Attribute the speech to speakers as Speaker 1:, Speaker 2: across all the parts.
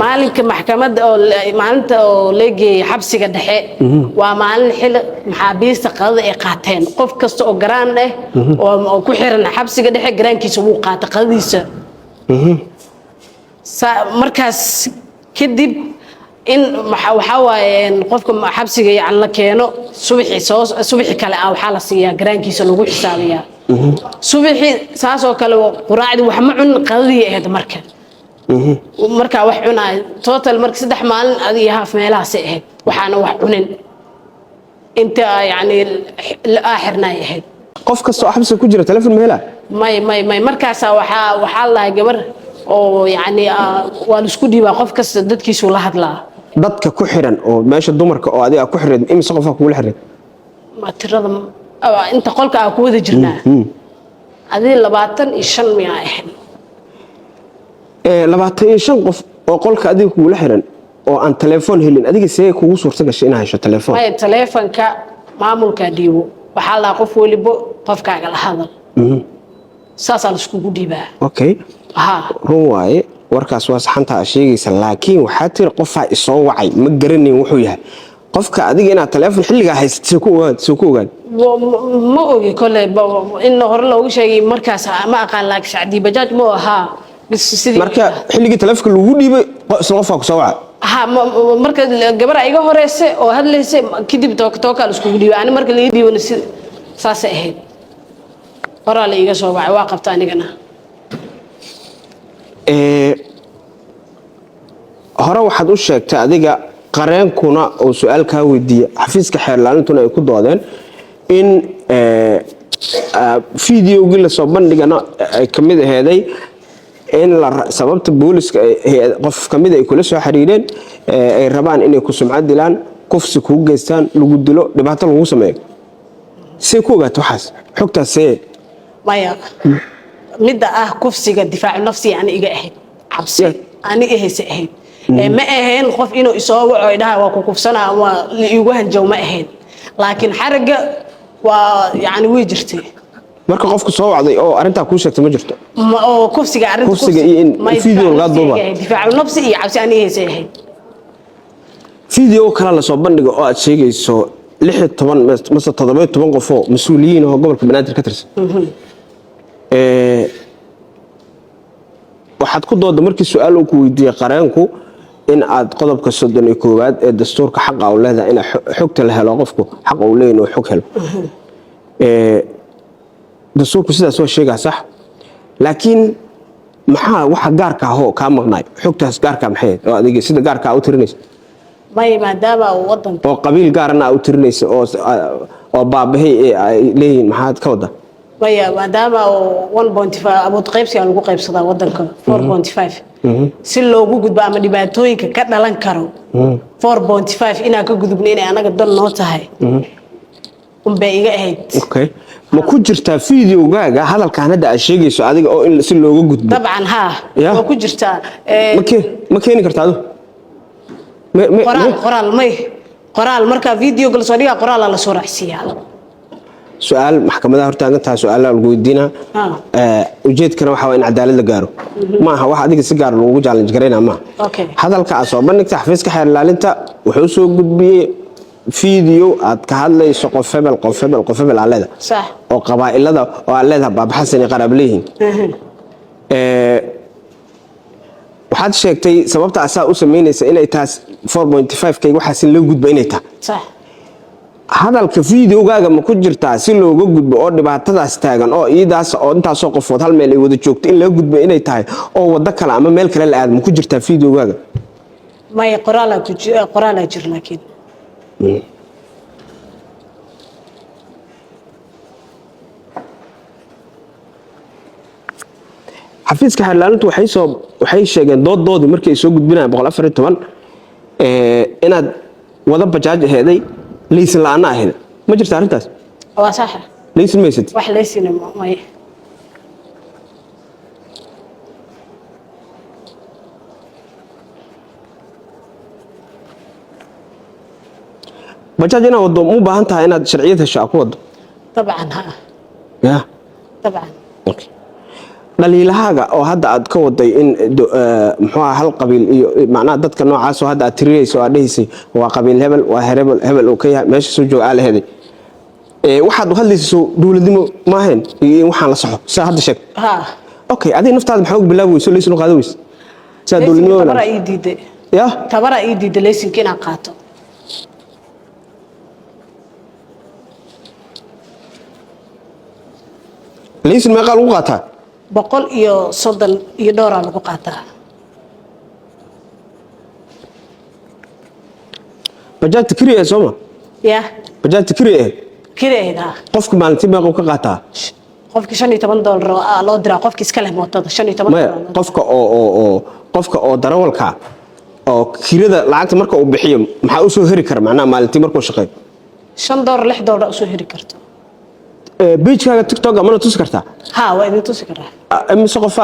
Speaker 1: Maalinka maxkamadda oo maalinta oo la geeyey xabsiga dhexe waa maalin xili maxaabiista qadada ay qaateen. Qof kasta oo garaan ah oo ku xiran xabsiga dhexe garaankiisa wuu qaatay qadadiisa. Markaas kadib in waxaa waaye qofka xabsiga yani la keeno subaxii, soo subaxii kale ah waxaa la siiyaa garaankiisa, lagu xisaabiyaa subaxii. Saas oo kale quraacdii wax ma cunin, qadadii ahayd. Marka markaa wax cunaayo total marka 3 maalin adi iyo haaf meelahaasay ahayd, waxaana wax cunin inta yani aa xirnaay ahayd.
Speaker 2: Qof kasta oo xabsiga ku jira telefon ma helaa?
Speaker 1: May, may, may. Markaasaa waxaa la dhahay gabar oo yani waa laisku dhiibaa, qof kasta dadkiisuu la hadlaa.
Speaker 2: Dadka ku xiran oo meesha dumarka oo adiga ku xiran, imise qofaa kugula xiran?
Speaker 1: Ma tirada inta qolka aa ku wada jirnaa adii 25 miyaa ahayn.
Speaker 2: 25 qof oo qolka adiga kugula xiran oo aan telefoon helin, adiga see kugu suurta gashay inaad hesho telefoon?
Speaker 1: Maya, taleefanka maamulkaa dhiibo. Waxaa la dhahaa qof welibo qofkaaga la hadal, saasaa laiskugu dhiibaa.
Speaker 2: Okay.
Speaker 1: Ha.
Speaker 2: Run waaye, warkaas waa saxantaa aad sheegaysa, laakiin waxaa tiri qofaa isoo wacay, ma garanayn wuxuu yahay qofka. Adiga inaad telefoon xilligaa haysat see ku ogaan, see ku ogaan?
Speaker 1: Ma ogi kole in hore loogu sheegay markaas ma aqaan, laakiin Sacdii Bajaaj ma ahaa bis sidii.
Speaker 2: Marka xilligii telefoonka lagu dhiibay isla qofaa kusoo wacay?
Speaker 1: Ha, marka gabar iga horeysa oo hadlaysa kadib tookaa la iskugu dhiibay. Ani marka laga dhiibana si saasay ahayd, horaa la iiga soo wacay, waa qabta anigana.
Speaker 2: Hore waxaad u sheegtay adiga, qareenkuna oo su-aal kaa weydiiya, xafiiska xeer ilaalintuna ay ku doodeen in videogii lasoo bandhigana ay ka mid aheeday in sababta booliska qof kamid ay kula soo xiriireen ay rabaan inay ku sumcad dilaan, kufsi kugu geystaan, lagu dilo, dhibaato lagu sameeyo. See ku ogaata waxaas, xogtaas see?
Speaker 1: Maya, midda ah kufsiga difaacu nafsi ani iga ahayd, cabsi ani ihaysa ahayd. Ma ahayn qof inuu isoo waco idhaha waa ku kufsanaa ama la iigu hanjaw, ma ahayn, laakiin xarigga waa yani way jirtay.
Speaker 2: Marka qofku soo wacday oo arrintaa kuu sheegtay ma jirto?
Speaker 1: Oo kufsiga arrinta
Speaker 2: Kufsiga iyo in
Speaker 1: may
Speaker 2: video
Speaker 1: difaacu
Speaker 2: lagaa
Speaker 1: nafsi
Speaker 2: duuba.
Speaker 1: iga ahayd, difaacu nafsi iyo cabsi ani ihaysay ahayd.
Speaker 2: Video kale lasoo bandhigo oo aad sheegayso 16 mase 17 qof oo mas-uuliyiin oo gobolka Banaadir ka tirsan. Waxaad ku dooda markii su-aal uu ku weydiiyey qareenku in aad qodobka 31aad ee dastuurka xaqa u leedahay in xogta la helo, qofku xaqa uu leeyahay inuu xog helo. Dastuurku sidaas waa sheegaa, sax, laakiin maxaa waxa gaarka ah oo kaa maqnaay, xogtaas gaarka maxay ahayd oo adiga sida gaarka u tirinaysa?
Speaker 1: May, maadaama uu wadanka
Speaker 2: Oo qabiil gaarana aa u tirinaysa oo baabahay ee ay leeyihiin, maxaad ka wadaa?
Speaker 1: Maya, maadaama uu 1.5 awood qaybsiga lagu qaybsadaa wadanka 4.5, si loogu gudbo ama dhibaatooyinka ka dhalan karo 4.5 inaan ka gudubno inay anaga dan noo tahay unbay iga ahayd.
Speaker 2: Okay, ma ku jirtaa videogaaga hadalkan hadda aad sheegayso adiga oo in si looga gudbo?
Speaker 1: Dabcan haa.
Speaker 2: Ya.
Speaker 1: Waa ku jirtaa.
Speaker 2: Ma keeni kartaa adu?
Speaker 1: Qoraal, qoraal may, qoraal marka videoga lasoo dhigaa qoraalaa lasoo raacsiiyaa.
Speaker 2: Su-aal maxkamadaha hortaagantaha, su-aalaha lagu weydiinaa. Ujeedkana waxaa waa in cadaalad la gaaro, ma aha wax adiga si gaar lagugu challenge garaynaa maaha.
Speaker 1: Okay.
Speaker 2: Hadalka aad soo bandhigta, xafiiska xeer ilaalinta wuxuu soo gudbiyey video aad ka hadlayso qof hebel, qof hebel, qof hebel aad leedahay oo qabaa'ilada oo aad leedahay Baaba Xasan iyo qaraab leeyihiin. Waxaad sheegtay sababta asaa u samaynaysa inay taas 4.5 kayga waxaas in loo gudbo inay tahay.
Speaker 1: Sax.
Speaker 2: Hadalka videogaaga ma ku jirtaa si looga gudbo oo dhibaatadaas taagan oo iidaas oo intaasoo qofood hal meel ay wada joogto in laga gudbo inay tahay oo waddo kale ama meel kale la aado, ma ku jirtaa videogaaga?
Speaker 1: Maya, qoraalaa ku qoraalaa jir laakiin.
Speaker 2: Xafiiska xeer ilaalintu waxay sheegeen dooddoodii markii ay soo gudbinayaan 114 inaad wada bajaaj aheeday, laysin la'aana aheed. Ma jirta arrintaas?
Speaker 1: Waa sax.
Speaker 2: Laysin maysat?
Speaker 1: Wax laysina maya.
Speaker 2: Bajaaj inaad waddo mu baahan tahay inaad sharciyad hesho aa ku waddo?
Speaker 1: Dabcan ha.
Speaker 2: Ya.
Speaker 1: Dabcan.
Speaker 2: Okay. Dhaliilahaaga oo hadda aad ka waday in muxuu ahaa, hal qabiil iyo macnaha dadka noocaas oo hadda aad tirinayso oo aad dhehaysay waa qabiil hebel, waa hebel hebel uu ka yahay meesha soo jooga aa la heday. Waxaad u hadlaysa soo dowladnimo maahayn iyo in waxaan la saxo sidaa hadda sheeg?
Speaker 1: Ha.
Speaker 2: Okay, adiga naftaada maxaa uga bilaabi weyso laysin u qaadan weyse sidaa dowladnimo?
Speaker 1: Tabaraa ii diiday.
Speaker 2: Ya?
Speaker 1: Tabaraa ii diiday laysinka inaan qaato.
Speaker 2: Laysin meeqaa lagu qaataa?
Speaker 1: 130 iyo dhowraa lagu qaataa.
Speaker 2: Bajaajta kiri eh sooma?
Speaker 1: Ya?
Speaker 2: Bajaajta kiri eh.
Speaker 1: Kiri ahayd, ha.
Speaker 2: Qofka maalintii meequu ka qaataa?
Speaker 1: Qofki $15 oo loo diraa, qofki iska leh mootada 15
Speaker 2: Maya.
Speaker 1: doolar.
Speaker 2: Qofka oo qofka oo darawalka oo kirada lacagta marka uu bixiyo, maxaa usoo heri kara macnaha maalintii markuu shaqeeyo?
Speaker 1: $5, $6 usoo heri karto.
Speaker 2: Page-kaaga TikTok mana tusi kartaa?
Speaker 1: Ha, waa idin tusi karaa.
Speaker 2: Imise qof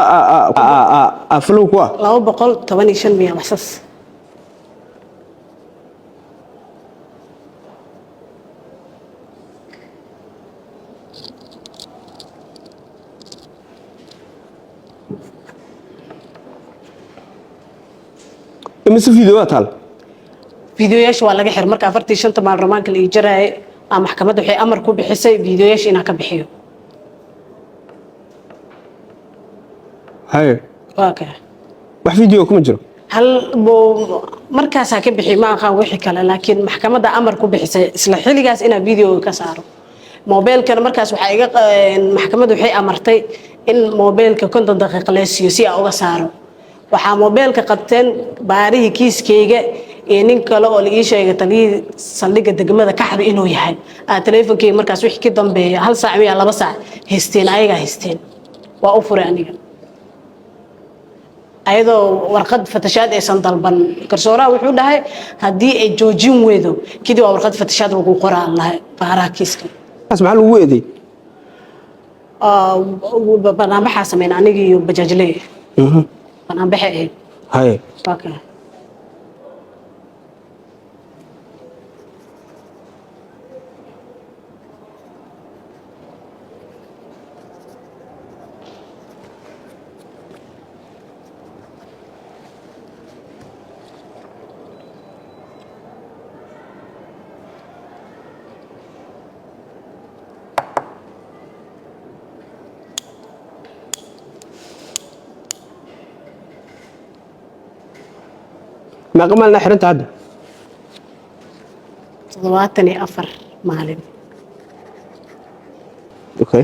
Speaker 2: follow ku ah?
Speaker 1: 215 miya, waxsaas.
Speaker 2: Imise video waa taal?
Speaker 1: Fiidiyoyaasha waa laga xir marka 45-ta maal ramaanka la ii jaraaye. Maxkamadda waxay amar ku bixisay fiidiyoyaasha inaan ka bixiyo.
Speaker 2: Haye.
Speaker 1: Waa kaa.
Speaker 2: Wax video kuma jiro?
Speaker 1: Hal markaasaa ka bixi, ma aqaan wixii kale, laakiin maxkamadda amar ku bixisay isla xilligaas inaan videoga ka saaro mobeelkana. Markaas waxaa iga maxkamadda waxay amartay in mobeelka 50 daqiiqo lee siiyo si aan uga saaro. Waxaa mobeelka qabteen baarihii kiiskayga iyo nin kale oo la ii sheegay taliyihii saldhigga degmada Kaxda inuu yahay. Taleefonkeyga markaas wixii ka dambeeya hal saac miya 2 saac haysteen, ayagaa haysteen. Waa u furay aniga ayadoo warqad fatashaad aysan dalban. Garsooraha wuxuu dhahay haddii ay joojin weydo kadib waa warqad fatashaad lagu qoraa lahay baaraha kiiska.
Speaker 2: Kaas maxaa lagu eeday?
Speaker 1: Banaanbaxaa sameyn aniga iyo bajaajley, banaanbaxay ahayd.
Speaker 2: Haye.
Speaker 1: Waa kaa.
Speaker 2: Meeqa maalina xiranta hadda?
Speaker 1: 74 maalin.
Speaker 2: Okay.